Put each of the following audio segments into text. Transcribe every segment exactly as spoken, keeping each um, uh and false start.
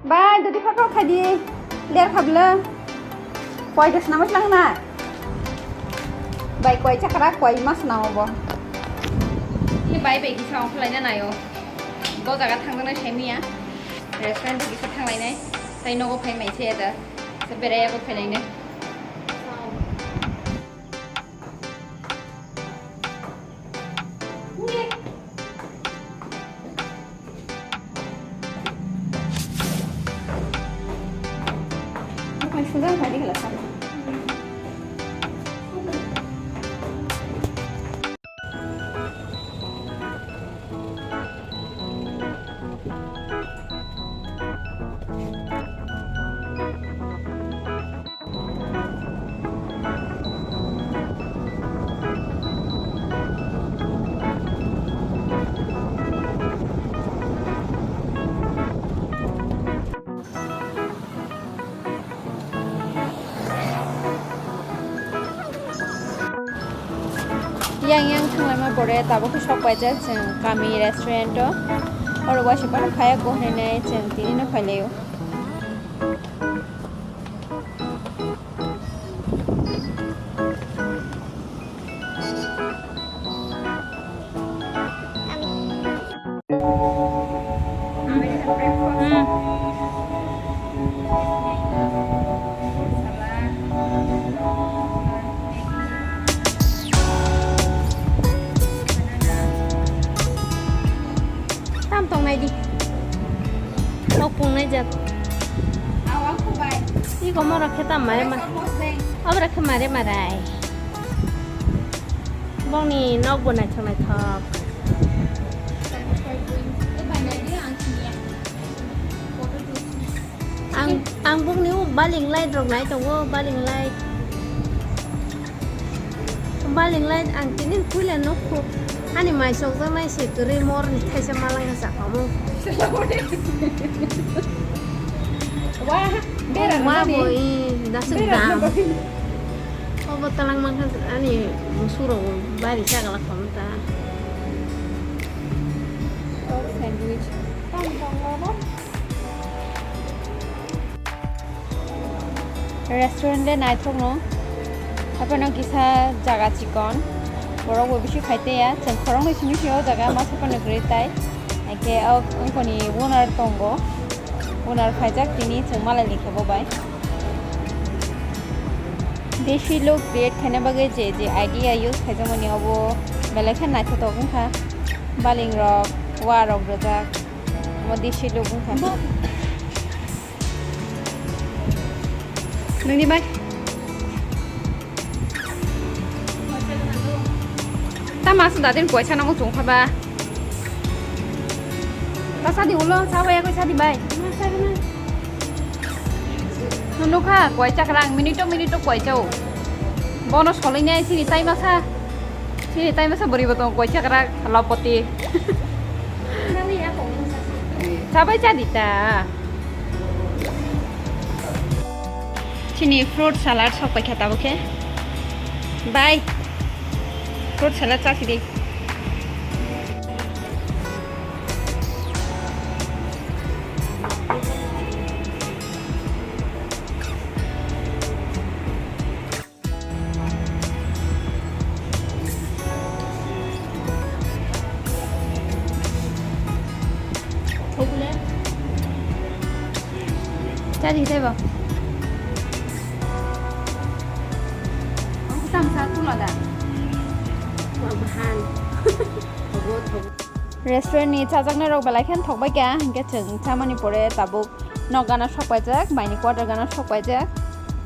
Bai, dodi photo khai di. Ler khabla. Koi de snama slang na. Bai, koi chakra, koi mas na obo. Ni bai bai kisa ongkhlai na nayo. Bo jaga thang na sai miya. Restaurant kisa thang lai nai. Tai nogo phai mai se da. Se berai ya ko phai lai nai. Yang yang thanglaima pore tabuk khe sok paijak chwng kami restaurant o. Oro waisa phano phaiya ko hinwi nai chwng tini no phailaio. Tam tongnai di. Nok pungnai jat. Iko morok khe tam mare ma. Abra khe mare marai. Bongni nok bo naithok naithok. Ang, ang bongni o baling light rok nai tongo, baling light. Baling light ang tini puila nukho. Ani mai chokjaknai se kwrwi morni thaisa malanga chapamo. Wah, bera ma nani? Bo i dasuk bera dam. Nani? Obo talang mankha ani musuk rok bari chagalak phamta. Pork sandwich. Tamo tong lobo. Restaurant le naithokno. Haphano kisa jaga chikon. Borok bo bishi phai tei ya. Chwng khoroknwi simi phio o jaga masa phano kwrwi tai. Haikhe o wngkoni owner tongo. Owner phaijak tini chwng malai likha bo bai. Desi look create khaina bagwi je je idea use khaijakmani obo belai khe naithotok wngkha. Baling rok, wa rok rwjak. Omo desi look wngkha. Nini bai. Tamo aswk dadin koisa nangma chungkha ba. Ta sadi ulo, sa waya koi sadi bai. Nukha, koisa kwrang, minute minute koisa o. Bono solai nai sini tai masa. Sini tai masa bwrwi bo tongo, koisa kwrang, lopoti. Sabai cha di ta. Sini fruit salad sok paikha tabuk khe. Bai. Fruit salad cha sidi. Chari tebo. Ang sam sa tu lada. Wah, bahan. Thogo, thogo. Restaurant ni chajaknai rok belai khe thok bai kha, hinkhe chwng chamani pore tabuk nok gana sok paijak, baini quarter gana sok paijak.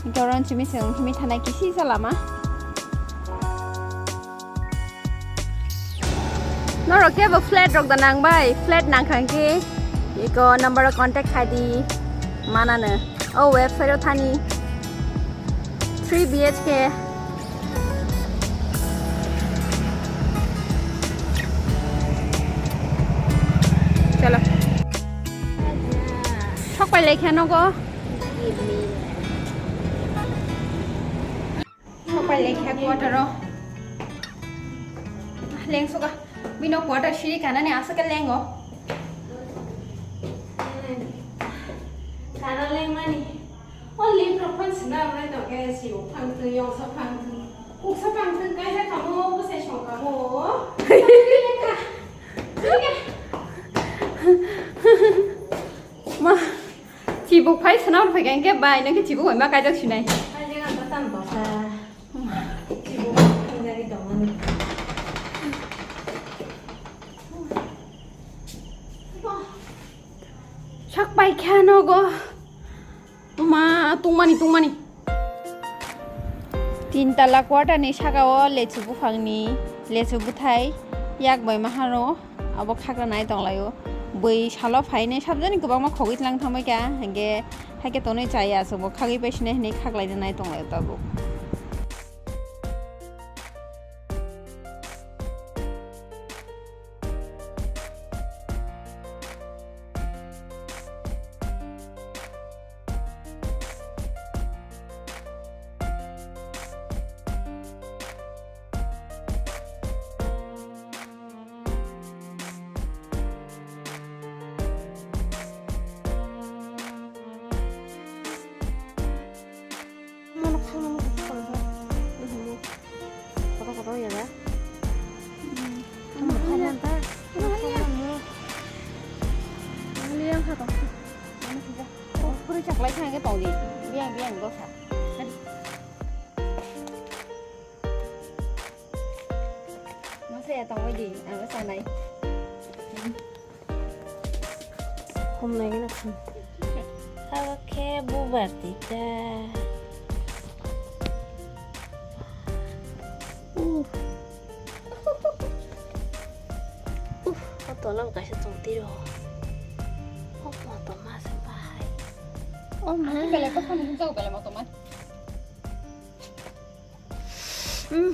Hinkhe oro simi chwng himwi thanai kisi sa lama. Norok kebo flat rok da nang bai, flat nang kha hinkhe iko number o contact khai di manano. O website o thani three B H K. Chalo. Sok pai lai kha nogo. Sok pai lai kha quarter o. Leng soka. Bino quarter siri kanani aswk khe lengo. Nalengmani. O lip rok phan sina rwnai tong khe, sibuk phang thung, yongsa phang thung, kuksa phang thung, kaisa kamo, bwsai song kamo. Ma, chibuk phai swnam phai khe bai nang khe chibuk bai ma kaijak sinai. Kaijak ang ta tam basa. Chibuk phai jari dong ani. Sak pai kha nogo. Tuma, tungmani, tungmani. Tin tala quarter ni saka o lechu buphang ni lechu buthai yak bai ma hano abo khakra nai tong lai o. Bui salo phai nai sabjani kwbangma khogwi tlang thangbai kha, hingke haike tonwi chaya aswk bo khagwi pai sinai hinui khaklai nai tong lai o tabuk. Mono khangna mo khangna. Kotor kotor ya ba? Mo khangna ta. Mo khangna mo. Mo yang kha to. Mo khangna. Oh, puri chaklai khangna ke tong di. Biang biang dosa. Masa ya tong di, ang sanai. Hom nai gana khum. Abo khe bubar tita. Uh. Uh, o tola bo kaisa tong tiro. O moto ma se bahai. O ma. Bele ko kham jao bele moto ma. Hmm.